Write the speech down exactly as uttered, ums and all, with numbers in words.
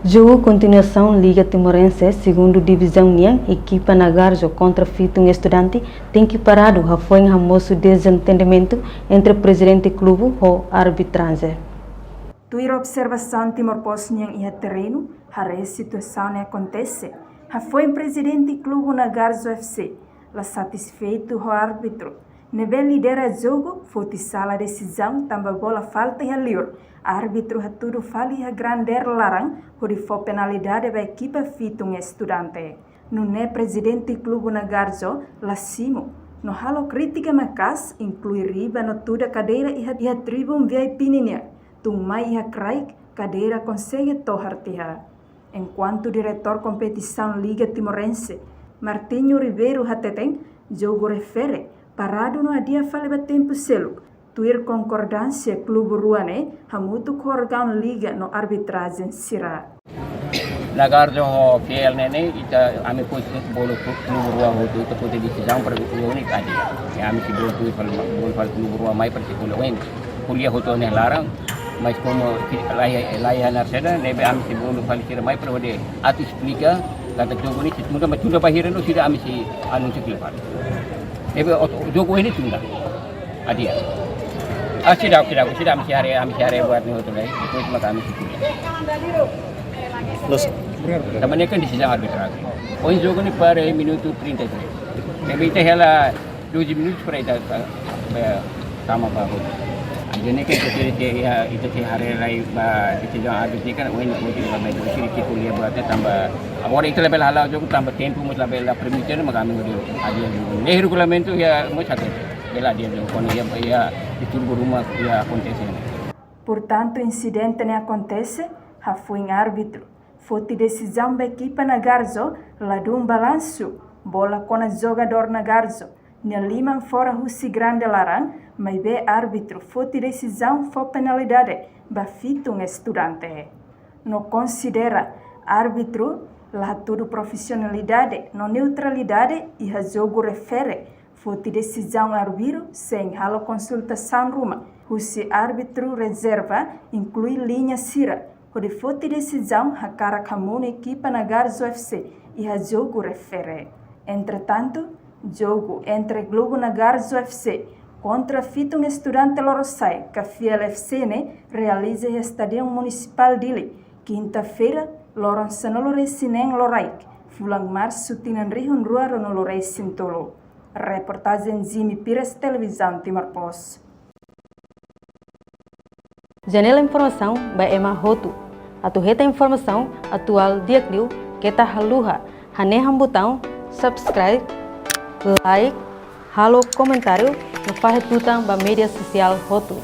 Jogu kontinuasaun Liga Timorense, segundu divizaun nian, ekipa Nagarjo kontra Fitun Estudante, tenke paradu, hafoin hamosu dezentendimentu entre prezidente klube ho arbitrajen. Tuir observasaun Timor Post nian iha terrenu, haree situasaun ne'e akontese, hafoin prezidente klube Nagarjo F C la satisfeitu ho árbitru ne'ebé lidera jogu, foti sala desizaun tanba bola falta iha liur. Árbitru hatudu fali iha grande área laran hodi fó penalidade ba ekipa Fitun Estudante. Nune'e prezidente klube Nagarjo la simu, no halo krítika maka'as, inklui riba no tuda kadeira iha, iha tribuna V I P ninian, tun mai iha kraik kadeira konsege tohar tiha. Enkuantu diretór kompetisaun Liga Timorense, Martinho Ribeiro hateten, jogu refere paradu no adia fali ba tempu seluk, tuir konkordánsia klube rua ne'e hamutuk ho órgaun liga no arbitrajen sira. Nagarjo ho F C ne'e, ita ami foti bolu klube rua hotu, ita foti desizaun para jogu ne'e adia. Ya, ami sei bolu tuir fali, bolu fali klube rua mai para sei ko'alia oin. Ko'alia hotu ne'e laran, mas komu ki-, laiha, laiha narseda, ne'ebé ami sei bolu fali sira mai para hodi atu esplika, katak jogu ne'e sei tunda, mas tunda bainhira no sira ami sei anunsia kleur fali. Ne'ebé o-, jogu ne'e tunda. Adia. Ah, seidauk, seidauk, seidauk, ami sei haree, ami sei haree buat ne'e hotu lai. Depois maka ami sei tunda. Loos. Tanba ne'e kan desizaun arbitrajen. Ohin jogu ne'e para minutu trinta e três. Ne'ebé ita hela doze minutos para ita, eh, tama ba hotu. Ida-ne'e kan ita sei, ita sei, ya, ita sei haree lai ba desizaun árbitru kan, ohin, ohin ita labele, ohin ita ko'alia buat ne'e tanba, agora ita labele hala'o jogu tanba tempu mós labele permite, maka ami hodi adia jogu. Ne'e regulamentu ya mós hatete, bele adia jogu, kuandu ya, ya disturbiu ruma ya akontese. Portantu, insidente ne'e akontese hafoin árbitru foti desizaun ba ekipa Nagarjo, ladún balansu, bola kona jogadór Nagarjo nia liman fora husi grande laran, maibé árbitru foti desizaun fó penalidade ba Fitun Estudante. No konsidera árbitru la hatudu profisionalidade no neutralidade iha jogu refere, foti desizaun arbiru sein halo konsultasaun ruma husi árbitru rezerva, inklui liña sira, hodi foti desizaun hakarak hamonu ekipa Nagarjo F C iha jogu refere. Entretantu, jogu entre Globo Nagarjo F C kontra Fitun Estudante Lorosa'e, ka Fiel F C ne'e, realiza iha Estádiu Munisipál Dili, kinta-feira, loron sanulu-resin-neen loraik, fulan Marsu tinan rihun rua ruanulu-resin-tolu. Reportajen Jimmy Pires, Televizaun Timor Post. Janela informasaun ba ema hotu. Atu hetan informasaun atuál di'ak liu, keta haluha hanehan butaun subscribe, like, halo komentáriu, no fahe tutan ba média sosiál hotu.